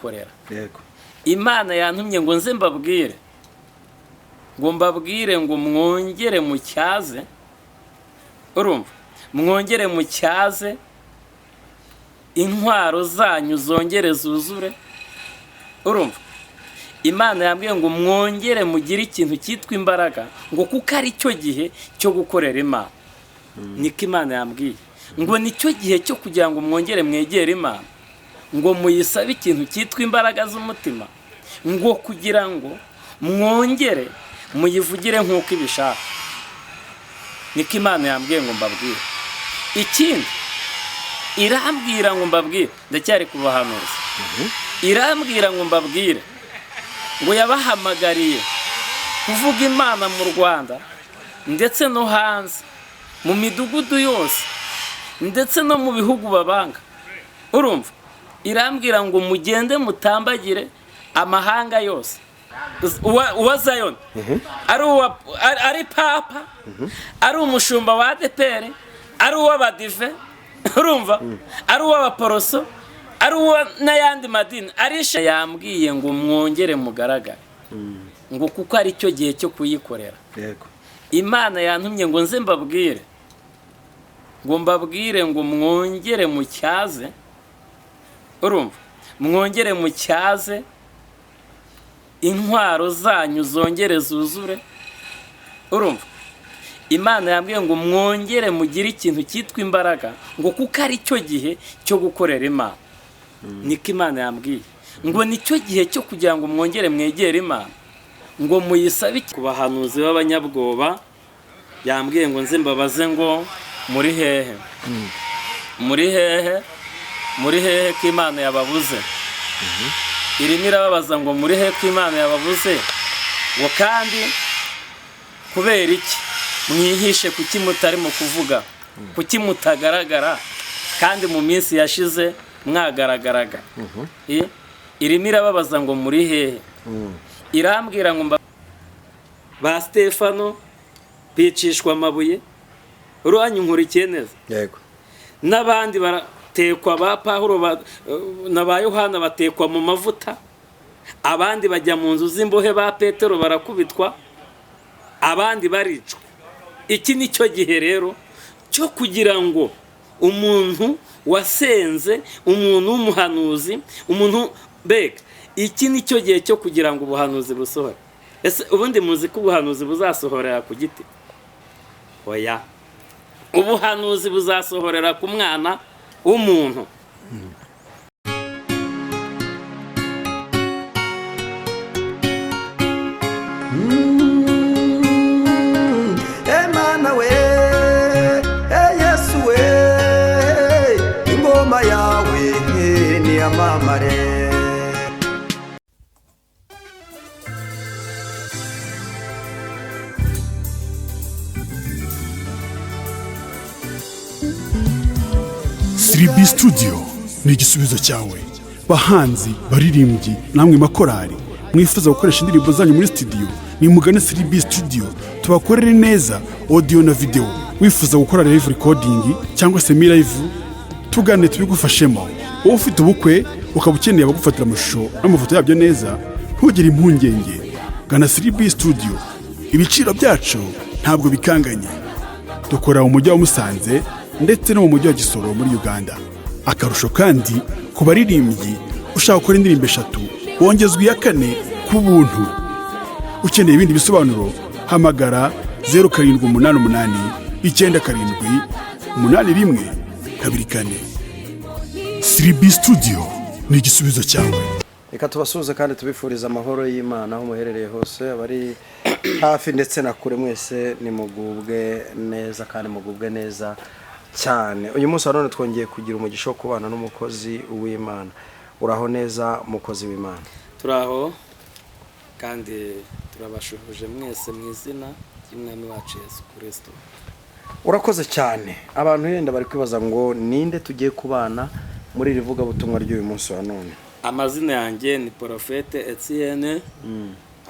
kuyikorera. Yego. Imana yantumye ngo nze mbabwire, ngo mbabwire ngo mwongere mucyaze, urumva, mwongere mucyaze intwaro zanyu zongere zuzure. Urumva, Imana yambwiye ngo mwongere mugire ikintu cyitwa imbaraga, ngo kuko ari cyo gihe cyo gukorera Imana. Niko Imana yambwiye, ngo nicyo gihe cyo kugira ngo mwongere mwegere Imana, ngo muyisabe ikintu cyitwa imbaraga z'umutima, ngo kugira ngo mwongere muyivugire nk'uko ibishaka. Niko Imana yambwiye ngo mbabwire. Ikindi irambwira ngo mbabwire, ndacyari ku bahanuzi, irambwira ngo mbabwire ngo yabahamagariye kuvuga Imana mu Rwanda ndetse no hanze, mu midugudu yose ndetse no mu bihugu babanga. Urumva, irambwira ngo mugende mutambagire amahanga yose, uwa Zayoni, ari papa, ari umushumba wa ADEPR, ari uw'abadive, urumva, ari uw'abaporoso, ari uwa n'ayandi madini. Arisha yambwiye ngo mwongere mugaragare, ngo kuko ari cyo gihe cyo kuyikorera. Yego. Imana yantumye ngo nze mbabwire, ngo mbabwire ngo mwongere mucyaze, urumva, mwongere mucyaze intwaro zanyu zongere zuzure. Urumva, Imana yambwiye ngo mwongere mugire ikintu cyitwa imbaraga, ngo kuko ari cyo gihe cyo gukorera Imana. Niko Imana yambwiye, ngo nicyo gihe cyo kugira ngo mwongere mwegere Imana, ngo muyisabe. Ku bahanuzi b'abanyabwoba yambwiye ngo nze mbabaze ngo muri hehe, muri hehe, muri hehe ko Imana yababuze? Irimo irababaza ngo muri hehe ko Imana yababuze, ngo kandi kubera iki mwihishe? Kuki mutari mu kuvuga? Kuki mutagaragara kandi mu minsi yashize mwagaragaraga? Irimo irababaza ngo muri hehe. Irambwira ngo ba Stefano bicishwa amabuye, uruhanyu nkurikiye neza? Yego. N'abandi baratekwa, ba Pawulo na ba Yohana batekwa mu mavuta, abandi bajya mu nzu z'imbohe, ba Petero barakubitwa, abandi baricwa. Iki ni cyo gihe rero cyo kugira ngo umuntu wasenze, umuntu w'umuhanuzi, umuntu mbega, iki ni cyo gihe cyo kugira ngo ubuhanuzi busohore. Ese ubundi muzi ko ubuhanuzi buzasohorera ku giti? Oya, ubuhanuzi buzasohorera ku mwana w'umuntu. Emana we, e Yesu we, ingoma yawe niyamamare. 3B Studio ni igisubizo cyawe. Bahanzi, baririmbyi namwe makorari mwifuza gukoresha indirimbo zanyu muri studio, nimugane 3B Studio tubakorere neza audio na video. Wifuza gukora live recording cyangwa semi live, tugane tubigufashemo. Wowe ufite ubukwe ukaba ukeneye abagufatira amashusho n'amafoto yabyo neza, ntugire impungenge, gana 3B Studio. Ibiciro byacu ntabwo bikanganye. Dukora mu mujyi wa Musanze ndetse no mu mujyi wa Gisoro muri Uganda. Akarusho kandi, ku baririmbyi ushaka gukora indirimbo eshatu wongezwa iya kane ku buntu. Ukeneye ibindi bisobanuro, hamagara 0788978124. 3B Studio ni igisubizo cyawe. Reka tubasuhuze kandi tubifuriza amahoro y'Imana aho muherereye hose, abari hafi ndetse na kure, mwese nimugubwe neza kandi mugubwe neza cyane. Uyu munsi wa none twongeye kugira umugisha wo kubana n'umukozi w'Imana. Uraho neza, mukozi w'Imana? Turaho kandi turabashuhuje mwese mu izina ry'Umwami wacu Yesu Kirisito. Urakoze cyane. Abantu yenda bari kwibaza ngo ninde tugiye kubana muri iri vugabutumwa ry'uyu munsi wa none? Amazina yanjye ni Porofete Etienne.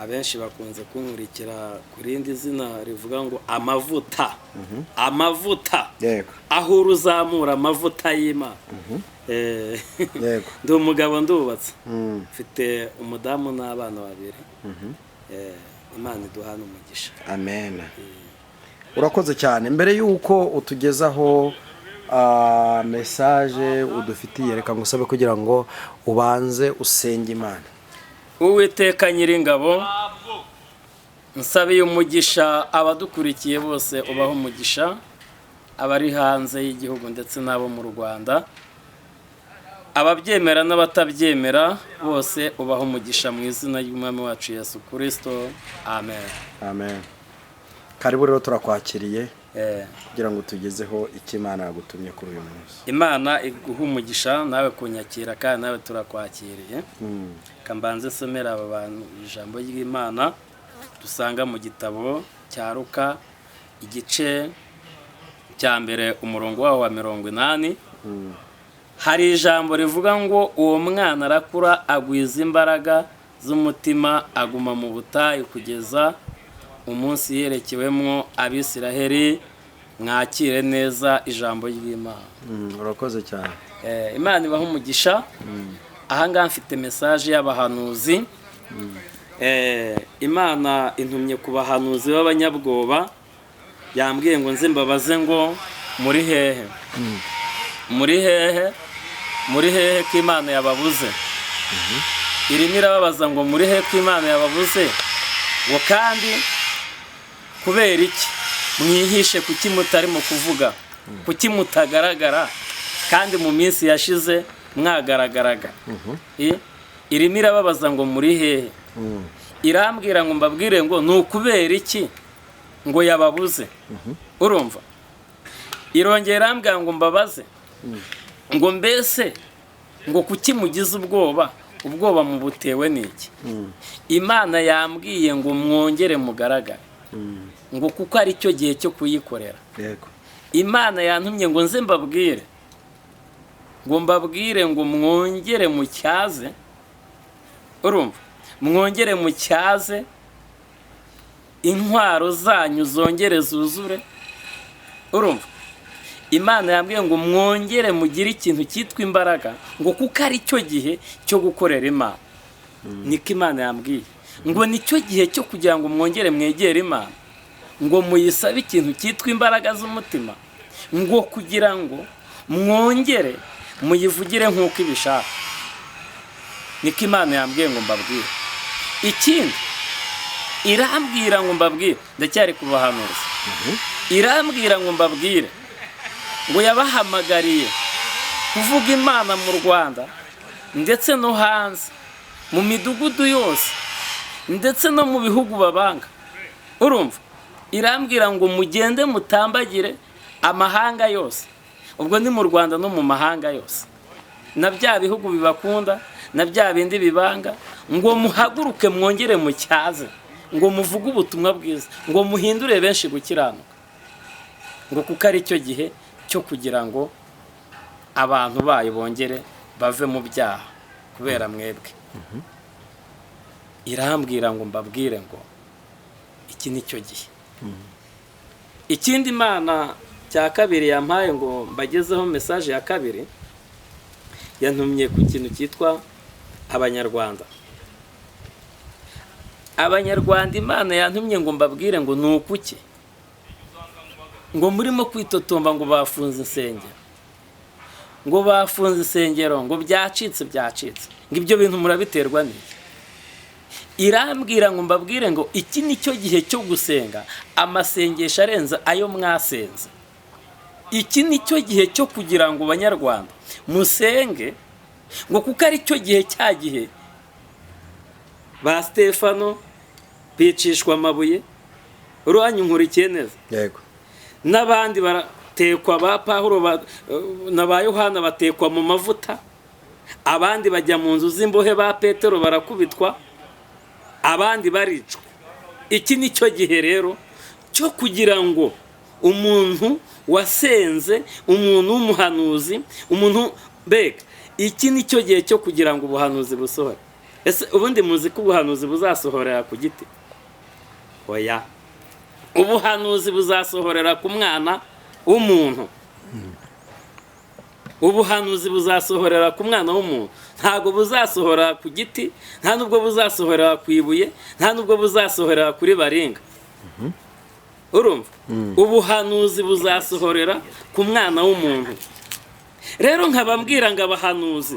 Abenshi bakunze kunkurikira ku rindi zina rivuga ngo Amavuta, Amavuta. Aho uri uzamura amavuta y'Imana. Ndi umugabo, ndubatse, mfite umudamu n'abana babiri. Imana iduhana umugisha. Amen, urakoze cyane. Mbere y'uko utugezaho message udufitiye, reka ngusabe kugira ngo ubanze usenge Imana. Uwiteka Nyiringabo, nsabiye umugisha abadukurikiye bose, ubaho umugisha abari hanze y'igihugu ndetse n'abo mu Rwanda, ababyemera n'abatabyemera bose, ubaho umugisha mu izina ry'Umwami wacu Yesu Kirisito, amen. Amen. Karibu rero, turakwakiriye kugira ngo utugezeho icyo Imana yagutumye kuri uyu munsi. Imana iguha umugisha nawe kunyakira, kandi nawe turakwakiriye. Kambanze nsomera aba bantu ijambo ry'Imana dusanga mu gitabo cya Ruka, igice cya mbere, umurongo wawo wa 80. Hari ijambo rivuga ngo: "Uwo mwana arakura, agwiza imbaraga z'umutima, aguma mu butayu kugeza umunsi yerekewemwo Abisiraheli." Mwakire neza ijambo ry'Imana. Urakoze cyane. Imana ibaha umugisha. Ahangaha mfite message y'abahanuzi. Imana intumye ku bahanuzi b'abanyabwoba, yambwiye ngo nze mbabaze ngo: "Muri hehe? Muri hehe? Muri hehe ko Imana yababuze?" Irimo irababaza ngo: "Muri hehe ko Imana yababuze?" Ngo: "Kandi kubera iki mwihishe? Kuki mutarimo kuvuga? Kuki mutagaragara kandi mu minsi yashize mwagaragaraga?" Irimo irababaza ngo: "Muri hehe?" Irambwira ngo mbabwire ngo ni ukubera iki ngo yababuze. Urumva, irongera irambwira ngo mbabaze ngo: "Mbese ngo kuki mugize ubwoba? Ubwoba mubutewe n'iki?" Imana yambwiye ngo mwongere mugaragare, ngo kuko ari cyo gihe cyo kuyikorera. Imana yantumye ngo nze mbabwire, ngo mbabwire ngo mwongere mucyaze. Urumva, mwongere mucyaze intwaro zanyu, zongere zuzure. Urumva, Imana yambwiye ngo mwongere mugire ikintu cyitwa imbaraga, ngo kuko ari cyo gihe cyo gukorera Imana. Niko Imana yambwiye, ngo nicyo gihe cyo kugira ngo mwongere mwegere Imana, ngo muyisabe ikintu cyitwa imbaraga z'umutima, ngo kugira ngo mwongere muyivugire nk'uko ibishaka. Niko Imana yambwiye ngo mbabwire. Ikindi irambwira ngo mbabwire, ndacyari kubahanuza, irambwira ngo mbabwire ngo yabahamagariye kuvuga Imana mu Rwanda ndetse no hanze, mu midugudu yose ndetse no mu bihugu babanga. Urumva, irambwira ngo mugende mutambagire amahanga yose. Ubwo ni mu Rwanda no mu mahanga yose, na bya bihugu bibakunda na bya bindi bibanga, ngo muhaguruke mwongere mucyaze, ngo muvuge ubutumwa bwiza, ngo muhindure benshi gukiranuka, ngo kuko ari cyo gihe cyo kugira ngo abantu bayo bongere bave mu byaha kubera mwebwe. Irambwira ngo mbabwire ngo iki ni cyo gihe. Ikindi Imana cya kabiri yampaye ngo mbagezeho, message ya kabiri, yantumye ku kintu cyitwa Abanyarwanda. Abanyarwanda, Imana yantumye ngo mbabwire ngo ni ukuki ngo murimo kwitotomba ngo bafunze insengero, ngo bafunze insengero, ngo byacitse, byacitse, ngo ibyo bintu murabiterwa n'iki? Irambwira ngo mbabwire ngo iki ni cyo gihe cyo gusenga amasengesho arenze ayo mwasenze. Iki ni cyo gihe cyo kugira ngo Banyarwanda musenge, ngo kuko ari cyo gihe, cya gihe ba Stefano bicishwa amabuye. Uruhanyu nkurikiye neza? Yego. N'abandi baratekwa, ba Pawulo na ba Yohana batekwa mu mavuta, abandi bajya mu nzu z'imbohe, ba Petero barakubitwa, abandi baricwa. Iki ni cyo gihe rero cyo kugira ngo umuntu wasenze, umuntu w'umuhanuzi, umuntu mbega, iki ni cyo gihe cyo kugira ngo ubuhanuzi busohore. Ese ubundi muzi ko ubuhanuzi buzasohorera ku giti? Oya, ubuhanuzi buzasohorera ku mwana w'umuntu. Ubuhanuzi buzasohorera ku mwana w'umuntu, ntabwo buzasohora ku giti, nta nubwo buzasohorera ku ibuye, nta nubwo buzasohorera kuri baringa. Urumva, ubuhanuzi buzasohorera ku mwana w'umuntu. Rero nkababwira ngo abahanuzi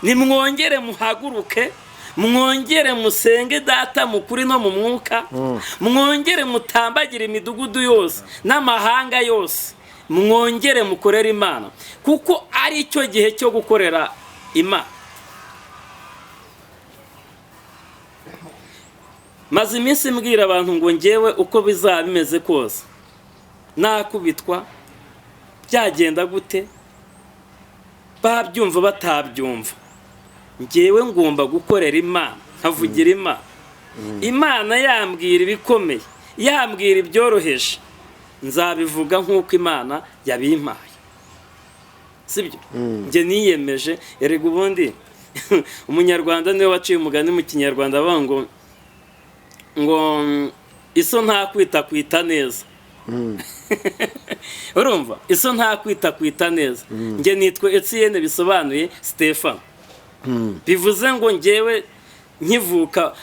nimwongere muhaguruke, mwongere musenge Data mu kuri no mu mwuka, mwongere mutambagire imidugudu yose n'amahanga yose, mwongere mukorere Imana, kuko ari cyo gihe cyo gukorera Imana. Maze iminsi mbwira abantu ngo ngewe uko bizaba bimeze kose, nakubitwa byagenda gute, babyumva batabyumva, ngewe ngomba gukorera Imana, nkavugira Imana. Imana yambwira ibikomeye, yambwira ibyoroheje, nzabivuga nk'uko Imana yabimpaye, sibyo? Njye niyemeje. Erega ubundi umunyarwanda niwe waciye umugani mu kinyarwanda avuga ngo ngo iso nta kwita kwita neza. Urumva, iso nta kwita kwita neza. Njye nitwa Etienne, bisobanuye Stefano. Bivuze ngo ngewe nkivuka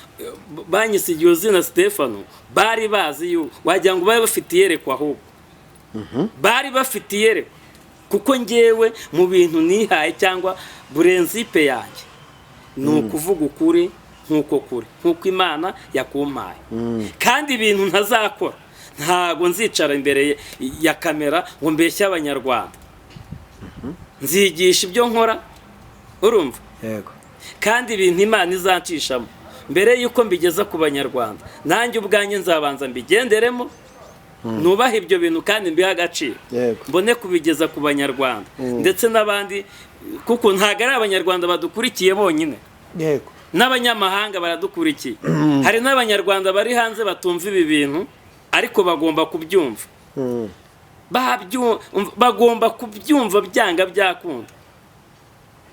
banyise iryo zina Stefano, bari bazi yuko wagira ngo bari bafite iyerekwa, ahubwo bari bafite iyerekwa, kuko ngewe mu bintu nihaye cyangwa burenzipe yanjye ni ukuvuga ukuri nk'uko kuri, nk'uko Imana yakumpaye. Kandi ibintu ntazakora, ntago nzicara imbere ya kamera ngo mbeshye abanyarwanda, nzigisha ibyo nkora. Urumva? Yego. Kandi ibintu Imana izancishamo mbere y'uko mbigeza ku banyarwanda, nanjye ubwanjye nzabanza mbigenderemo, nubahe ibyo bintu kandi mbihe agaciro, Yego. mbone kubigeza ku banyarwanda ndetse n'abandi, kuko ntabwo ari abanyarwanda badukurikiye bonyine, Yego. n'abanyamahanga baradukurikiye. Hari n'abanyarwanda bari hanze batumva ibi bintu, ariko bagomba kubyumva. Bagomba kubyumva byanga byakunda,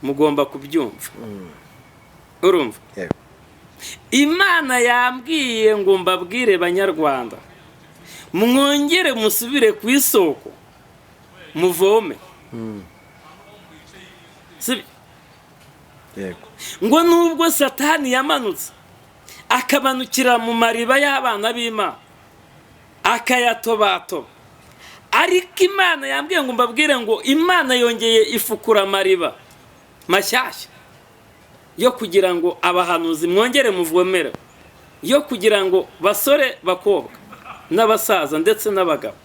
mugomba kubyumva. Urumva? Yego. Imana yambwiye ngo mbabwire banyarwanda, mwongere musubire ku isoko muvome. Sibyo? Yego. Ngo nubwo Satani yamanutse akamanukira mu mariba y'abana b'Imana akayatobatoba, ariko Imana yambwiye ngo mbabwire ngo Imana yongeye ifukura amariba mashyashya yo kugira ngo abahanuzi mwongere muvomere, yo kugira ngo basore, bakobwa n'abasaza ndetse n'abagabo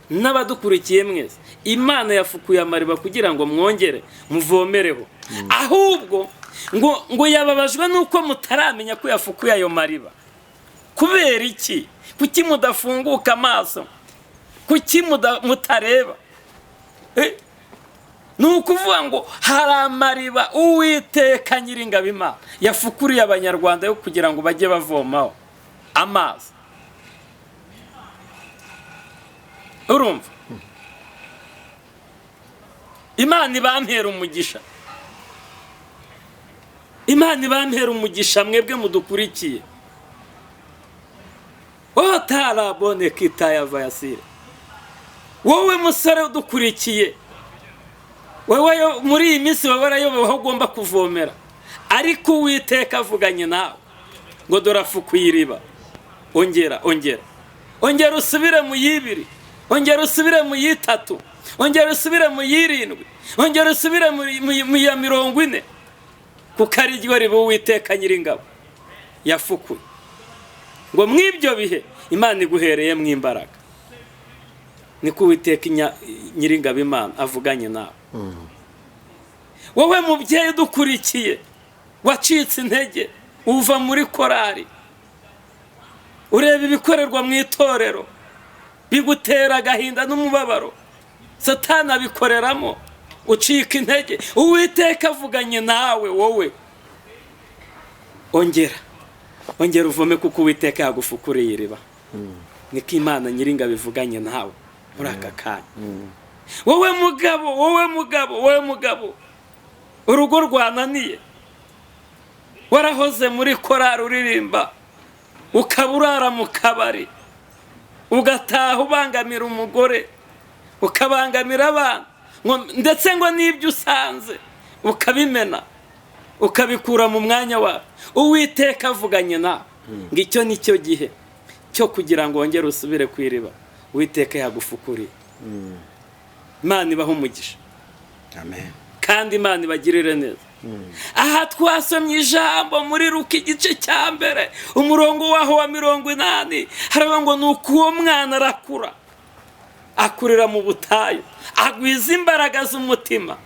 n'abadukurikiye mwese, Imana yafukuye amariba kugira ngo mwongere muvomereho. Ahubwo ngo yababajwe nuko mutaramenya ko yafukuye ayo mariba. Kubera iki? Kuki mudafunguka amaso? Kuki mutareba? Ni ukuvuga ngo hari amariba Uwiteka Nyiringabo Imana yafukuriye abanyarwanda yo kugira ngo bajye bavomaho amazi. Urumva? Imana ibampera umugisha, Imana ibampera umugisha mwebwe mudukurikiye. Otarabone kitaya vayasire, wowe musore udukurikiye, wowe muri iyi minsi wowe warayobewe aho ugomba kuvomera, ariko Uwiteka avuganye nawe ngo dore afukuye iriba, ongera ongera ongera usubire mu y'ibiri, ongera usubire mu y'itatu, ongera usubire mu y'irindwi, ongera usubire mu ya 40, kuko ari ryo riba Uwiteka Nyiringabo yafukuye. Ngo mw'ibyo bihe Imana iguhereye mu imbaraga. Niko Uwiteka Nyiringabo Imana avuganye nawe. Wowe mubyeyi udukurikiye wacitse intege, uva muri korari, ureba ibikorerwa mu itorero bigutera agahinda n'umubabaro, Satani abikoreramo, ucika intege. Uwiteka avuganye nawe, wowe ongera ongera uvome, kuko Uwiteka yagufukuriye iriba. Niko Imana Nyiringabo ivuganye nawe muri aka kanya. Wowe mugabo, wowe mugabo, wowe mugabo, urugo rwananiye, Warahoze muri korari uririmba, ukaba urara mu kabari, ugataha ubangamira umugore, ukabangamira abana, ndetse ngo n'ibyo usanze ukabimena, ukabikura mu mwanya wawe. Uwiteka avuganye nawe ngo icyo ni cyo gihe cyo kugira ngo wongere usubire ku iriba Uwiteka yagufukuriye. Imana ibahe umugisha. Amen. Kandi Imana ibagirire neza. Aha twasomye ijambo muri Luka igice cya 1 umurongo waho wa 80, haravuga ngo nuko uwo mwana arakura, akurira mu butayu, agwiza imbaraga z'umutima,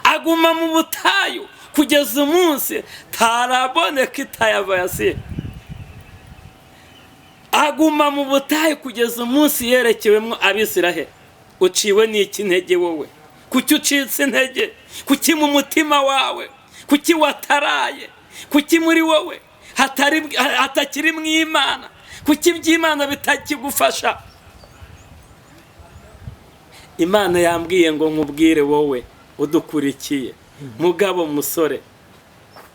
aguma mu butayu kugeza umunsi taraboneka itayavayasi. Aguma mu butayu kugeza umunsi yerekewemo Abisiraheli. Uciwe n'iki intege wowe? Kuki ucitse intege? Kuki mu mutima wawe? Kuki wataraye? Kuki muri wowe hatakiri mu Imana? Kuki iby'Imana bitakigufasha? Imana yambwiye ngo nkubwire wowe udukurikiye, mugabo, musore,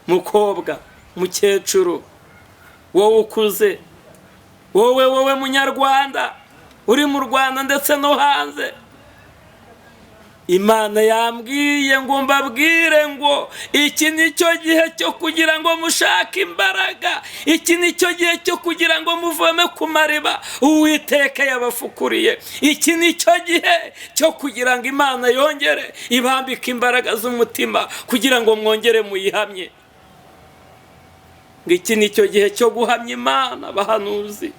mukobwa, mukecuru, wowe ukuze, wowe munyarwanda uri mu Rwanda ndetse no hanze, Imana yambwiye ngo mbabwire ngo iki nicyo gihe cyo kugira ngo mushake imbaraga, iki nicyo gihe cyo kugira ngo muvome ku mariba Uwiteka yabafukuriye, iki nicyo gihe cyo kugira ngo Imana yongere ibambike imbaraga z'umutima kugira ngo mwongere muyihamye. Ngo iki nicyo gihe cyo guhamya Imana, abahanuzi.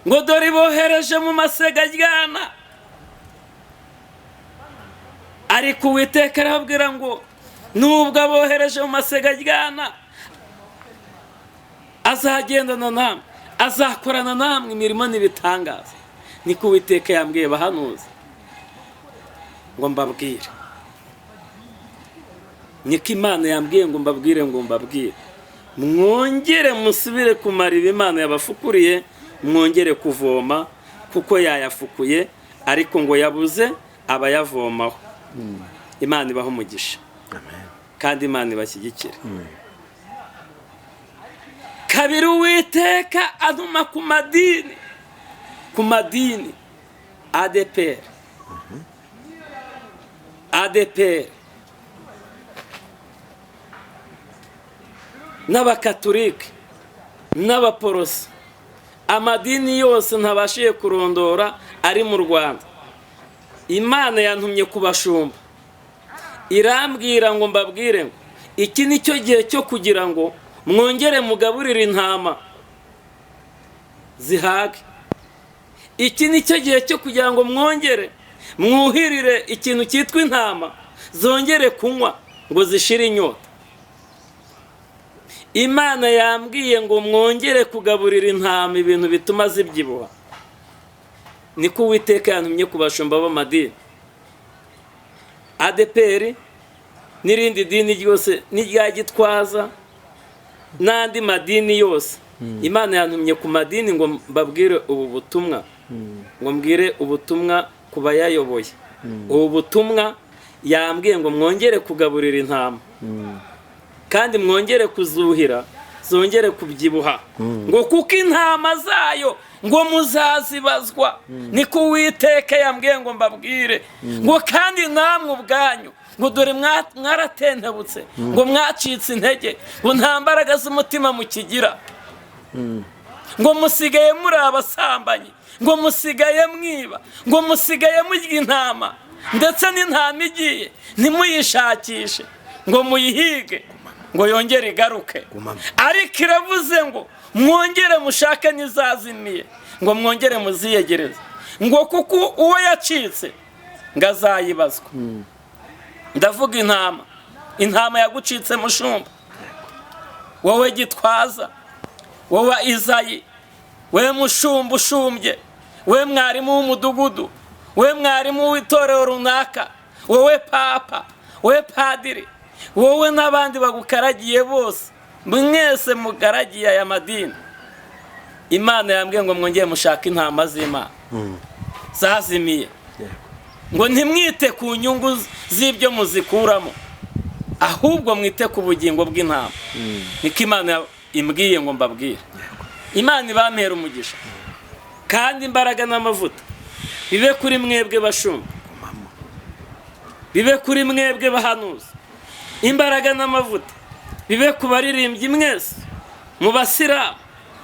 Ngo dore ibohereje mu masega aryana, ariko Uwiteka arababwira ngo nubwo abohereje mu masega aryana, azagendana namwe, azakorana namwe imirimo n'ibitangaza. Niko Uwiteka yambwiye bahanuzi ngo mbabwire. Niko Imana yambwiye ngo mbabwire, ngo mbabwire mwongere musubire ku mariba Imana yabafukuriye, mwongere kuvoma, kuko yayafukuye ariko ngo yabuze abayavomaho. Imana ibahe umugisha. Amen. Kandi Imana ibashyigikire. Kabiri, Uwiteka antuma ku madini, ku madini ADPR, ADPR n'abakatolike n'abaporoso, amadini yose ntabashiye kurondora ari mu Rwanda. Imana yantumye kubashumba, irambwira ngo mbabwire ngo iki nicyo gihe cyo kugira ngo mwongere mugaburire intama zihage. Iki nicyo gihe cyo kugira ngo mwongere mwuhirire ikintu cyitwa intama zongere kunywa ngo zishire inyota. Imana yambwiye ngo mwongere kugaburira intama ibintu bituma zibyibuha. Niko Uwiteka yantumye ku bashumba b'amadini, ADPR n'irindi dini ryose n'irya Gitwaza n'andi madini yose. Imana yantumye ku madini ngo mbabwire ubu butumwa, ngo mbwire ubutumwa ku bayayoboye. Ubu butumwa yambwiye ngo mwongere kugaburira intama, kandi mwongere kuzuhira zongere kubyibuha, ngo kuko intama zayo ngo muzazibazwa. Niko Uwiteka yambwiye ngo mbabwire ngo kandi namwe ubwanyu ngo dore mwaratentebutse, ngo mwacitse intege, ngo nta mbaraga z'umutima mukigira, ngo musigaye muri abasambanyi, ngo musigaye mwiba, ngo musigaye murya intama, ndetse n'intama igiye ntimuyishakishe ngo muyihige ngo yongere igaruke. Ariko iravuze ngo mwongere mushake n'izazimiye, ngo mwongere muziyegereze, ngo kuko uwo yacitse ngo azayibazwa. Ndavuga intama, intama yagucitse mushumba, wowe Gitwaza, wowe Izayi, we mushumba ushumbye, we mwarimu w'umudugudu, we mwarimu w'itorero runaka, wowe papa, wowe padiri, wowe n'abandi bagukaragiye bose, mwese mugaragiye aya madini. Imana yambwiye ngo mwongere mushake intama z'Imana zazimiye, ngo ntimwite ku nyungu z'ibyo muzikuramo. Ahubwo mwite ku bugingo bw'intama. Niko Imana imbwiye ngo mbabwire. Imana ibampera umugisha, kandi imbaraga n'amavuta bibe kuri mwebwe bashumba, bibe kuri mwebwe bahanuzi, imbaraga n'amavuta bibe ku baririmbyi mwese, mu basilamu,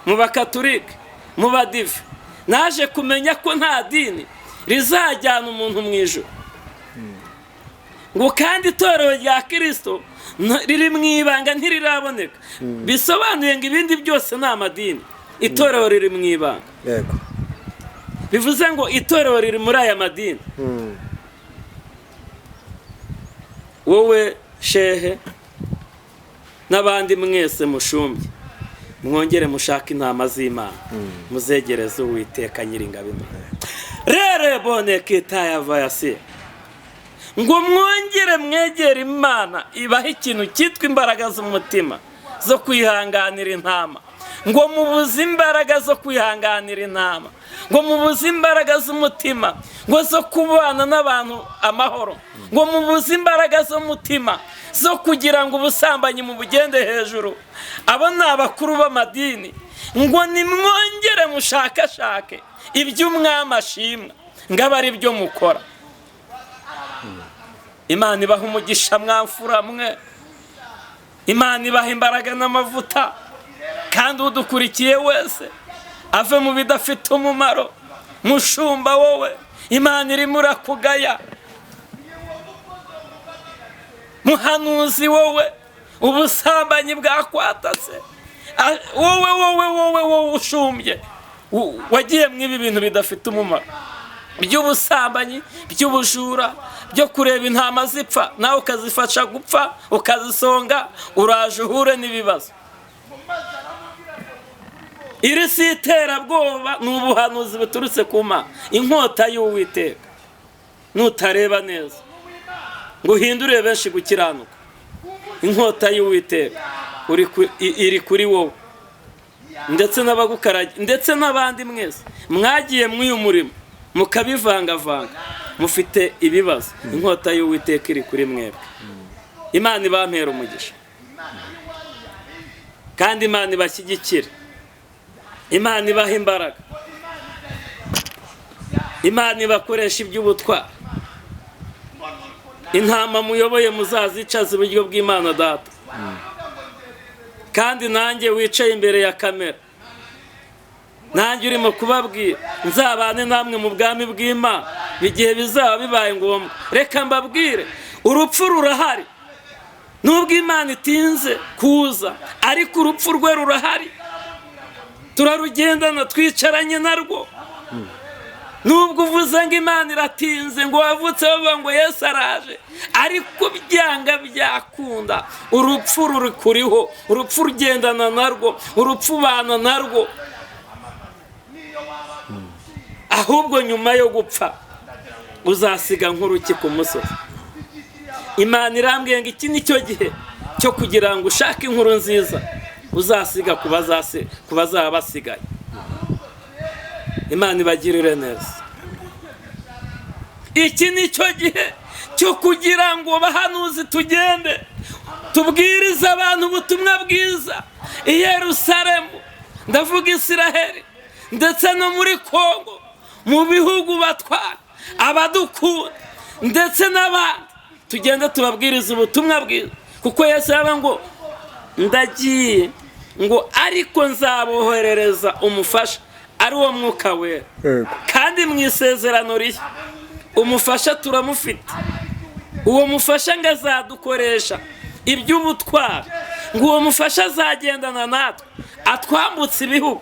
mu bakaturike, mu badive. Naje kumenya ko nta dini rizajyana umuntu mu ijuru, ngo kandi itorero rya Kirisito riri mu ibanga ntiriraboneka. Bisobanuye ngo ibindi byose ni amadini, itorero riri mu ibanga. Yego. Bivuze ngo itorero riri muri aya madini. Wowe shehe n'abandi mwese mushumbye, mwongere mushake intama z'Imana, muzegereze Uwiteka Nyiringabo Imana. Rere boneka itayavayasi, ngo mwongere mwegere Imana ibahe ikintu cyitwa imbaraga z'umutima zo kwihanganira intama, ngo mubuze imbaraga zo kwihanganira intama, ngo mubuze imbaraga z'umutima ngo zo kubana n'abantu amahoro, ngo mubuze imbaraga z'umutima zo kugira ngo ubusambanyi mubugende hejuru. Abo ni abakuru b'amadini. Ngo nimwongere mushakashake iby'umwami ashimwa, ngo abe ari byo mukora. Imana ibaha umugisha mwamfura mwe, Imana ibaha imbaraga n'amavuta, kandi udukurikiye wese ave mu bidafite umumaro. Mushumba wowe, Imana irimo irakugaya. Muhanuzi wowe, ubusambanyi bwakwatatse. Wowe wowe wowe wowe ushumbye, wagiye mu ibi bintu bidafite umumaro by'ubusambanyi, by'ubujura, byo kureba intama zipfa nawe ukazifasha gupfa, ukazisonga, uraje uhure n'ibibazo. Iri si iterabwoba, ni ubuhanuzi buturutse ku Mana. Inkota y'Uwiteka nutareba neza ngo uhindure benshi gukiranuka, inkota y'Uwiteka iri kuri wowe ndetse n'abagukaragiye ndetse n'abandi mwese mwagiye mw'uyu murimo mukabivangavanga, mufite ibibazo. Inkota y'Uwiteka iri kuri mwebwe. Imana ibampera umugisha, kandi Imana ibashyigikire, Imana ibaha imbaraga, Imana ibakoresha iby'ubutwari. Intama muyoboye muzazicaze iburyo bw'Imana Data. Kandi nanjye wicaye imbere ya kamera, nanjye urimo kubabwira, nzabane namwe mu bwami bw'Imana igihe bizaba bibaye ngombwa. Reka mbabwire, urupfu rurahari, nubwo Imana itinze kuza, ariko urupfu rwe rurahari, turarugendana, twicaranye narwo. Nubwo uvuze ngo Imana iratinze, ngo wavutse bavuga ngo Yesu araje, ariko byanga byakunda urupfu ruri kuriho, urupfu rugendana narwo, urupfu ubana narwo. Ahubwo nyuma yo gupfa uzasiga nk'uruki ku musozi. Imana irambwiye ngo iki nicyo gihe cyo kugira ngo ushake inkuru nziza uzasiga ku bazaba basigaye. Imana ibagirire neza. Iki nicyo gihe cyo kugira ngo bahanuzi tugende tubwirize abantu ubutumwa bwiza i Yerusalemu, ndavuga Isiraheli, ndetse no muri Kongo, mu bihugu batwara abadukunda ndetse n'abandi, tugende tubabwirize ubutumwa bwiza. Kuko Yesu yaba ngo ndagiye ngo ariko nzaboherereza umufasha, ari wo Mwuka Wera. Kandi mu isezerano rishya umufasha turamufite. Uwo mufasha ngo azadukoresha iby'ubutwari, ngo uwo mufasha azagendana natwe atwambutse ibihugu,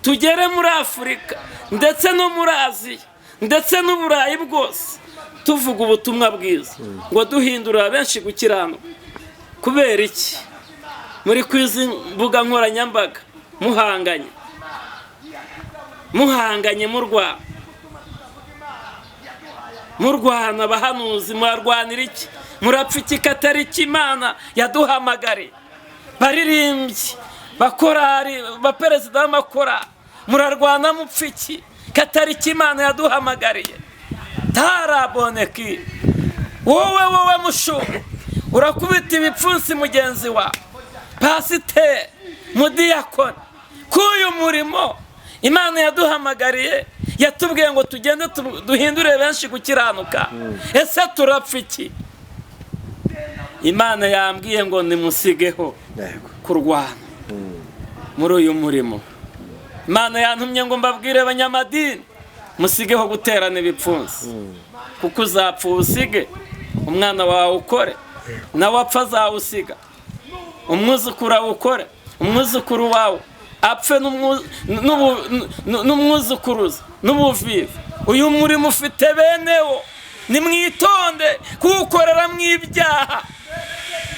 tugere muri Afurika ndetse no muri Aziya ndetse n'Uburayi bwose, tuvuga ubutumwa bwiza, ngo duhindura benshi gukiranuka. Kubera iki muri kwizi mbuga nkoranyambaga muhanganye muhanganye murwana abahanuzi murarwanira iki? Murapfa iki katari iki Imana yaduhamagariye? Baririmbyi, bakorari, baperezida b'amakorari, murarwana mupfa iki katari iki Imana yaduhamagariye? Taraboneki wowe wowe mushumba Urakubita ibipfunsi mugenzi wawe, pasiteri, mudiyakoni, k'uyu murimo Imana yaduhamagariye, yatubwiye ngo tugende duhindure benshi gukiranuka. Ese turapfa iki? Imana yambwiye ngo nimusigeho kurwana muri uyu murimo. Imana yantumye ngo mbabwire abanyamadini, musigeho guterana ibipfunsi, kuko uzapfa usige umwana wawe ukore, nawe apfa azawusiga, umwuzukuru awukore, umwuzukuru wawe apfe n'umwuzukuruza n'ubuvivi. Uyu murimo ufite benewo, nimwitonde kuwukorera mu ibyaha,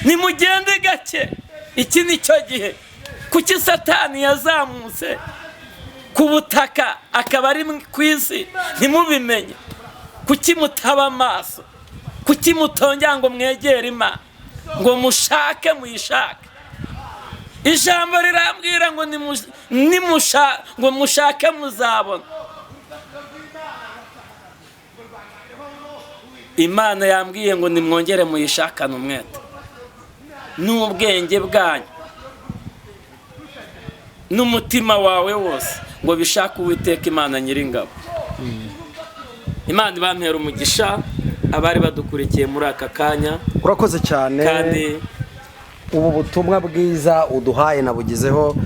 nimugende gake. Iki ni cyo gihe. Kuki Satani yazamutse ku butaka akaba ari ku isi ntimubimenye? Kuki mutaba amaso? Kuki mutongera ngo mwegere Imana, ngo mushake muyishake? Ijambo rirambwira ngo ngo mushake muzabona. Imana yambwiye ngo nimwongere muyishakane umwete n'ubwenge bwanyu n'umutima wawe wose, ngo bishake Uwiteka Imana Nyiringabo. Imana ibampera umugisha abari badukurikiye muri aka kanya. Urakoze cyane. Kandi ubu butumwa bwiza uduhaye nabugizeho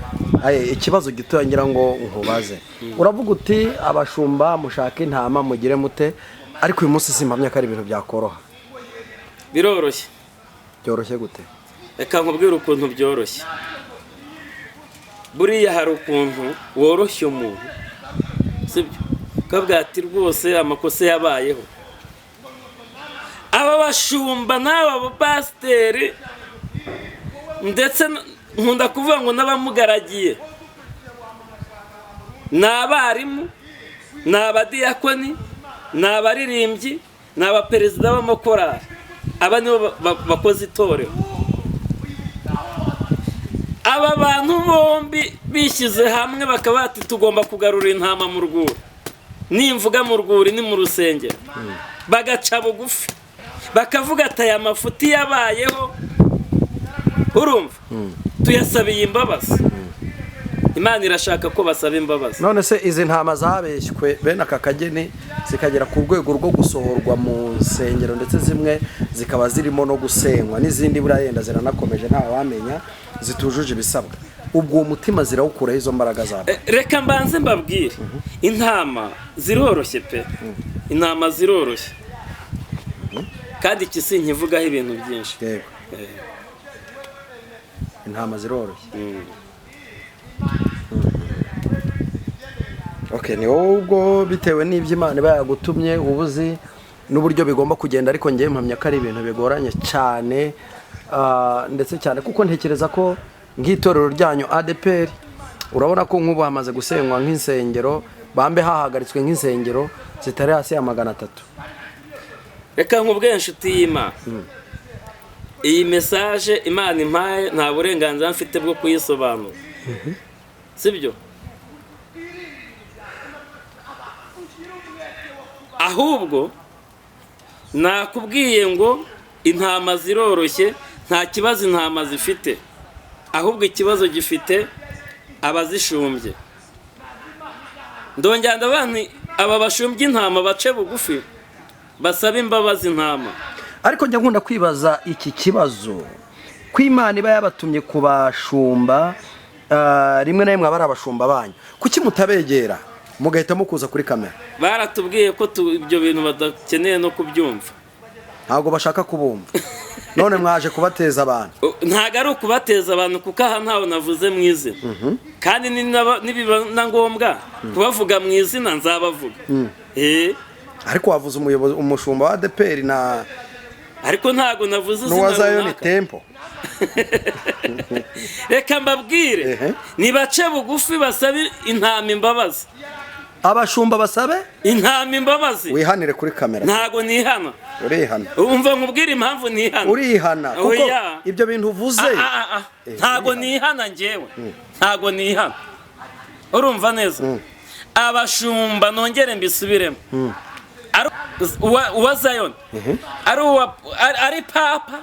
ikibazo gito ngira ngo nkubaze. Uravuga uti abashumba mushake intama mugire mute, ariko uyu munsi simpamya ko ari ibintu byakoroha. Biroroshye. Byoroshye gute? Reka nkubwire ukuntu byoroshye. Buriya hari ukuntu woroshya umuntu, sibyo? Ukabwira ati rwose amakosa yabayeho. Aba bashumba n'aba bapasiteri, ndetse nkunda kuvuga ngo n'abamugaragiye, ni abarimu, ni abadiyakoni, ni abaririmbyi, ni abaperezida b'amakorali. Aba nibo bakoze itorero. Aba bantu bombi bishyize hamwe bakaba bati tugomba kugarura intama mu rwuri. Nimvuga mu rwuri ni mu rusengero. Bagaca bugufi bakavuga ati aya mafuti yabayeho, urumva tuyasabiye imbabazi. Imana irashaka ko basaba imbabazi. None se izi ntama zabeshywe bene aka kageni zikagera ku rwego rwo gusohorwa mu nsengero, ndetse zimwe zikaba zirimo no gusenywa, n'izindi buriya yenda ziranakomeje ntawamenya, zitujuje ibisabwa, ubwo uwo mutima zirawukuraho izo mbaraga zabo? Reka mbanze mbabwire, intama ziroroshye pe, intama ziroroshye, kandi iki sinkivugaho ibintu byinshi. Yego, intama ziroroshye. Okay, ni wowe ubwo bitewe n'ibyo Imana iba yagutumye ubuzi n'uburyo bigomba kugenda, ariko ngewe mpamya ko ari ibintu bigoranye cyane, ndetse cyane kuko ntekereza ko nk'itorero ryanyu ADPR, urabona ko nk'ubu hamaze gusenywa nk'insengero, bambe hahagaritswe nk'insengero zitari hasi ya 300. Reka nkubwire inshuti y'Imana, iyi message Imana impaye nta burenganzira mfite bwo kuyisobanura, sibyo? Ahubwo nakubwiye ngo intama ziroroshye, nta kibazo intama zifite, ahubwo ikibazo gifite abazishumbye. Ndongera ndavuga aba bashumbye intama bace bugufi basabe imbabazi intama. Ariko njya nkunda kwibaza iki kibazo ko Imana iba yabatumye kubashumba, rimwe na rimwe aba ari abashumba banyu, kuki mutabegera mugahitamo kuza kuri kamera? Baratubwiye ko ibyo bintu badakeneye no kubyumva. Ntabwo bashaka kubumva. None mwaje kubateza abantu. Ntabwo ari ukubateza abantu, kuko aha ntawe navuze mu izina, kandi nibiba na ngombwa kubavuga mu izina nzabavuga. Ariko wavuze umuyobozi, umushumba wa ADPR na, ariko ntabwo navuze izina n'uwa Zion runaka. Temple. Reka mbabwire, nibace bugufi basabe intama imbabazi. Abashumba basabe intama imbabazi. Wihanire kuri kamera. Ntago nihana. Urihana. Umva nkubwire impamvu nihana. Urihana kuko ibyo bintu uvuze. Ntago nihana njyewe. Ntago nihana. Urumva neza? Abashumba nongere mbisubiremo. Uwa Zayoni, ari papa,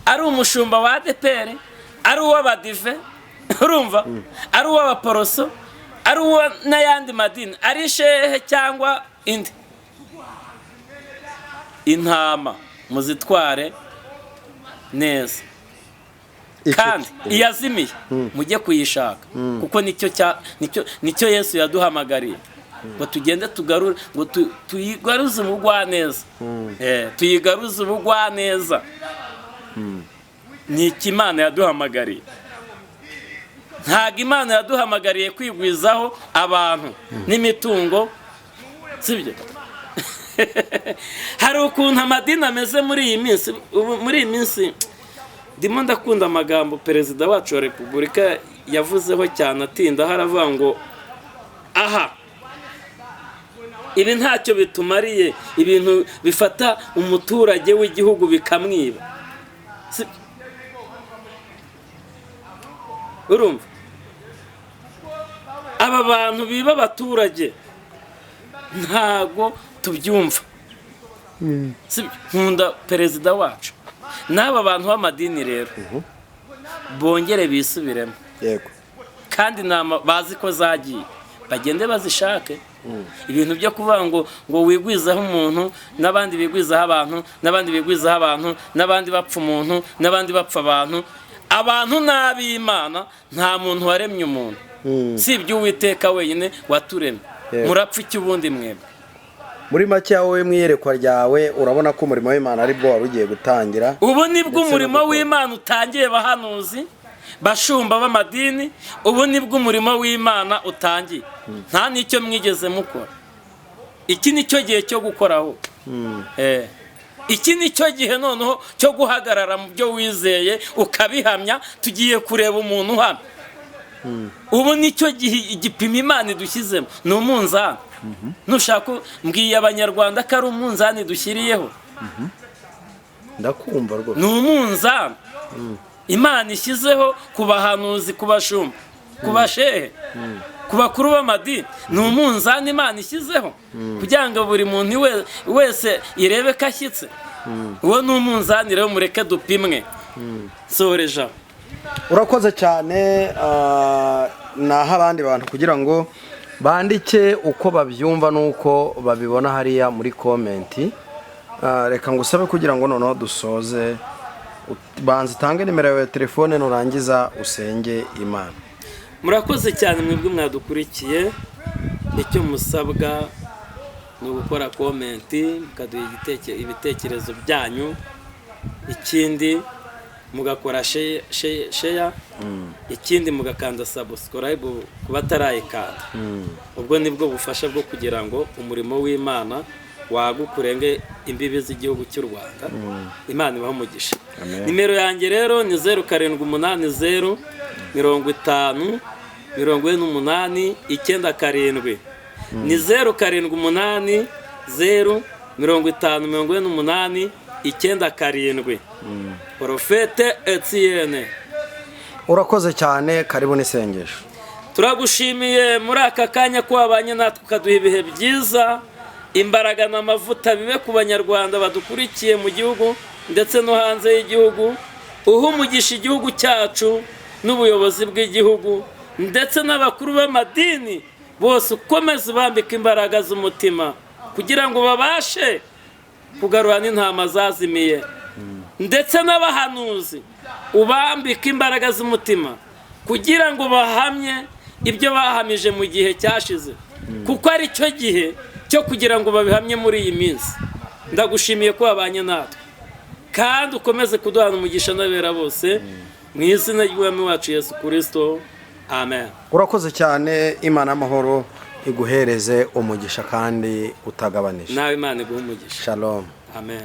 ari umushumba wa ADEPR, ari uw'abadive, urumva, ari uw'abaporoso, ari uwa n'ayandi madini, ari shehe cyangwa indi, intama muzitware neza. Kandi iyazimiye mujye kuyishaka, kuko nicyo Yesu yaduhamagariye, ngo tugende tugarure, ngo tuyigaruze ubugwaneza. Tuyigaruze ubugwaneza, ni iki Imana yaduhamagariye. Ntabwo Imana yaduhamagariye kwigwizaho abantu n'imitungo, sibyo? Hari ukuntu amadini ameze muri iyi minsi. Ubu muri iyi minsi ndimo ndakunda amagambo perezida wacu wa repubulika yavuzeho cyane, atinda aho aravuga ngo aha ibi ntacyo bitumariye, ibintu bifata umuturage w'igihugu bikamwiba. Urumva aba bantu biba abaturage ntago tubyumva. Sibyo? Nkunda perezida wacu n'aba bantu b'amadini rero bongere bisubiremo. Kandi intama bazi ko zagiye, bagende bazishake. Ibintu byo kuvuga ngo wigwizaho umuntu, n'abandi bigwizaho abantu, n'abandi bigwizaho abantu, n'abandi bapfa umuntu, n'abandi bapfa abantu, abantu n'ab'Imana. Nta muntu waremye umuntu, si ibyo Uwiteka wenyine waturemye. Murapfa iki ubundi mwebwe? Muri make, wowe mu iyerekwa ryawe urabona ko umurimo w'Imana ari bwo wari ugiye gutangira. Ubu nibwo Ndetse no umurimo gukora. w'Imana utangiye. Bahanuzi, bashumba b'amadini, ubu nibwo umurimo w'Imana utangiye. Nta n'icyo mwigeze mukora, iki ni cyo gihe cyo gukoraho. Iki ni cyo gihe noneho cyo guhagarara mu byo wizeye ukabihamya. Tugiye kureba umuntu uhamya. Ubu ni cyo gihe. Igipimo Imana idushyizemo ni umunzani. Nushaka mbwiye Abanyarwanda ko ari umunzani dushyiriyeho. Ndakumva rwose. Ni umunzani Imana ishyizeho ku bahanuzi, ku bashumba, ku bashehe, ku bakuru b'amadini. Ni umunzani Imana ishyizeho kugira ngo buri muntu wese irebe ko ashyitse. Uwo ni umunzani rero, mureke dupimwe. Soreja. Urakoze cyane. Naho abandi bantu kugira ngo bandike uko babyumva n'uko babibona hariya muri comment. Reka ngusabe kugira ngo noneho dusoze, banza utange nimero yawe ya telefone, nurangiza usenge Imana. Murakoze cyane mwebwe mwadukurikiye. Icyo musabwa ni ugukora comment, mukaduha ibitekerezo byanyu, ikindi mugakora share, ikindi mugakanda subscribe ku batarayikanda. Ubwo nibwo bufasha bwo kugira ngo umurimo w'Imana waguke, urenge imbibi z'igihugu cy'u Rwanda. Imana ibahe umugisha. Amen. Nimero yanjye rero ni 0780 50 48 97. Ni 0780 50 48 97, Porofete Etienne. Urakoze cyane, karibu n'isengesho. Turagushimiye muri aka kanya ko wabanye natwe, ukaduha ibihe byiza. Imbaraga n'amavuta bibe ku Banyarwanda badukurikiye mu gihugu ndetse no hanze y'igihugu. Uha umugisha igihugu cyacu n'ubuyobozi bw'igihugu ndetse n'abakuru b'amadini bose, ukomeze ubambika imbaraga z'umutima kugira ngo babashe kugarura n'intama zazimiye, ndetse n'abahanuzi ubambika imbaraga z'umutima kugira ngo bahamye ibyo bahamije mu gihe cyashize, kuko ari cyo gihe cyo kugira ngo babihamye muri iyi minsi. Ndagushimiye ko wabanye natwe, kandi ukomeze kuduhana umugisha n'abera bose, mu izina ry'Umwami wacu Yesu Kirisito, amen. Urakoze cyane, Imana y'amahoro iguhereze umugisha kandi utagabanije. Nawe Imana iguhe umugisha. Shalom. Amen.